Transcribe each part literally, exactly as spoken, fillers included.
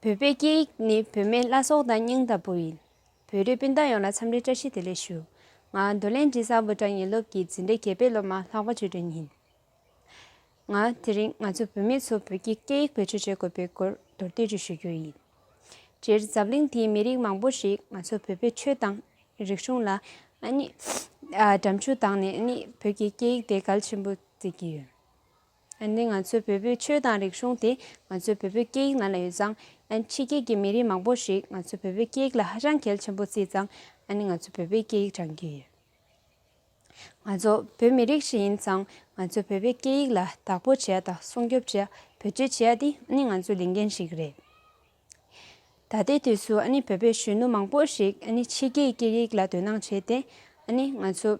བོད་པའི་སྐད་ཡིག་ནི་བོད་མིའི་བླ་སྲོག་དང་སྙིང་ལྟ་བུ་ཡིན། བོད་རིགས་སྤུན་ཟླ་ཡོངས་ལ་འཚམས་འདྲི་བཀྲ་ཤིས་བདེ་ལེགས་ཞུ། ང་རྡོར་གླིང་འབྲི་ས་བུ་ཊང་ཡན་སློབ་ཀྱི་འཛིན་གྲྭ་བརྒྱད་པའི་སློབ་མ་ལྷག་པ་ཆོས་སྒྲོན་ཡིན། ང་དེ་རིང་ང་ཚོ་བོད་མི་ཚོ་བོད་ཀྱི་སྐད་ཡིག་བེད་སྤྱོད་བྱེད་དགོས་པའི་སྐོར་མདོར་བསྡུས་ཅིག་ཞུ་རྒྱུ་ཡིན། སྤྱིར་འཛམ་གླིང་འདིའི་མི་རིགས་མང་པོ་ཞིག་ང་ཚོ་བོད་པའི་ཆོས་དང་རིག་གཞུང་ལ་ཨ་ནི་ཨ་འགྲམ་ཆུ་བཏང་ནས་ཨ་ནི་བོད་ཀྱི་སྐད་ཡིག་དེ་གལ་ཆེན་པོ་བརྩི་གི་ཡོད། ཨ་ནི་ང་ཚོའི་བོད་པའི་ཆོས་དང་རིག་གཞུང་དེ་ང་ཚོའི་བོད་པའི་སྐད་ཡིག་ནང་ལ་ཡོད་ཙང་། ཨ་ནི་ཕྱི་རྒྱལ་གྱི་མི་རིགས་མང་པོ་ཞིག་ང་ཚོའི་བོད་པའི་སྐད་ཡིག་ལ་ཧ་ཅང་གལ་ཆེན་པོ་བརྩིས་ཙང་། ཨ་ནི་ང་ཚོ་བོད་པའི་སྐད་ཡིག་སྦྱང་གི་ཡོད། ང་ཚོ་བོད་མི་རིགས་ཤིག་ཡིན་ཙང་ང་ཚོ་བོད་པའི་སྐད་ཡིག་ལ་བདག་པོ་བྱེད་ཡ་དང་སྲུང་སྐྱོབ་བྱེད་ཡ་བེད་སྤྱོད་བྱེད་ཡ་དེ་ཨ་ནི་ང་ཚོའི་ལས་འགན་ཞིག་རེད། ད་ལྟའི་དུས་སུ་ཨ་ནི་བོད་པའི་གཞོན་ནུ་མང་པོ་ཞིག་ཨ་ནི་ཕྱི་རྒྱལ་སྐད་ཡིག་ལ་དོ་སྣང་བྱས་ཏེ་ཨ་ནི་ང་ཚོ་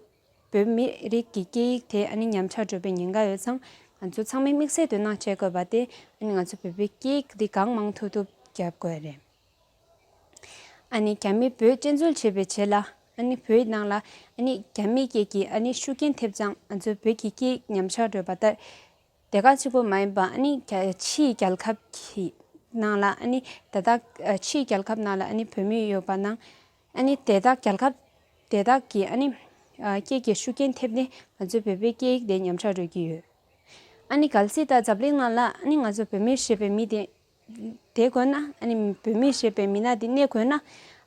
བོད་མི་རིགས་ཀྱི་སྐད་ཡིག་དེ་ཨ་ནི་ཉམས་ཆག་འགྲོ་བའི་ཉེན་ཁ་ཡོད་ཙང་ང་ཚོ་ཚང་མས་དམིགས་བསལ་དོ་སྣང་བྱེད་དགོས་པ་དེ་ཨ་ནི་ང་ཚོ་བོད་པའི་སྐད་ཡིག་འདི་གང་མང་ཐུབ་ཐུབ་རྒྱབ་དགོས་རེད། ཨ་ནི་རྒྱ་མི་བོད་བཙན་འཛུལ་བྱས་པའི་རྗེས་ལ་ཨ་ནི་བོད་ནང་ལ་ཨ་ནི་རྒྱ་མི་སྐད་ཀྱི་ཨ་ནི་ཤུགས་རྐྱེན་ཐེབས་ཙང་ང་ཚོའི་བོད་ཀྱི་སྐད་ཡིག་ཉམས་ཆག་འགྲོ་བ་ལྟར། དེ་ག་གཅིག་པོ་མ་ཡིན་པ་ཨ་ནི་རྒྱ་ཕྱིའི་རྒྱལ་ཁབ་ཀྱི་ནང་ལ་ཨ་ནི་དེ་དག་ཕྱིའི་རྒྱལ་ཁབ་ནང་ལ་ཨ་ནི་བོད་མི་ཡོད་པ་ནང་ཨ་ནི་དེ་དག་རྒྱལ་ཁབ་དེ་དག་གི་ཨ་ནི་སྐད་ཀྱི་ཤུགས་རྐྱེན་ཐེབས་ནས་ང་ཚོའི་བོད་པའི་སྐད་ཡིག་དེ་ཉམས་ཆག་འགྲོ་གི་ཡོད། ཨ་ནི་གལ་སྲིད་ད་འཛམ་གླིང་ནང་ལ་ཨ་ནི་ང་ཚོ་བོད་མི་ཞེས་པའི་མི་དེ་དེ་དགོས་ན་ཨ་ནི་བོད་མི་ཞེས་པའི་མི་སྣ་དེ་གནས་དགོས་ན་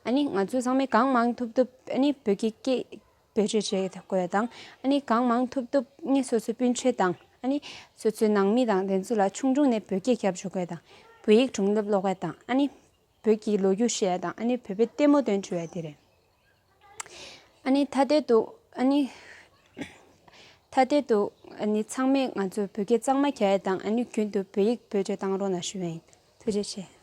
ཨ་ནི་ང་ཚོ་ཚང་མས་གང་མང་ཐུབ་ཐུབ་ཨ་ནི་བོད་ཀྱི་སྐད་བེད་སྤྱོད་བྱེད་དགོས་དང་ཨ་ནི་གང་མང་ཐུབ་ཐུབ་ཨ་ནི་སོ་སོའི་སྤུན་མཆེད་དང་ཨ་ནི་སོ་སོའི་ནང་མི་དང་དེ་ཚོ་ལ་ཆུང་ཆུང་ནས་བོད་སྐད་རྒྱབ་འཇུག་དགོས་དང་བོད་ཡིག་སྒྲུང་དེབ་ཀློག་དགོས་དང་ཨ་ནི་བོད་ཀྱི་ལོ་རྒྱུས་བཤད་དང་ཨ་ནི་བོད་པའི་ལྟད་མོ་སྟོན་བཅུག་ཡ་དེ་རེད། ཨ་ནི་ཐ་དད་དུ་ཨ་ནི་ཐ་དད་དུ་ཨ་ནི་ཚང་མས་ང་ཚོ་བོད་སྐད་གཙང་མ་རྒྱག་ཡ་དང་ཨ་ནི་རྒྱུན་དུ་བོད་ཡིག་བེད་སྤྱོད་བཏང་རོགས་གནང་ཞུ་ཡ་ཡིན། ཐུགས་རྗེ་ཆེ།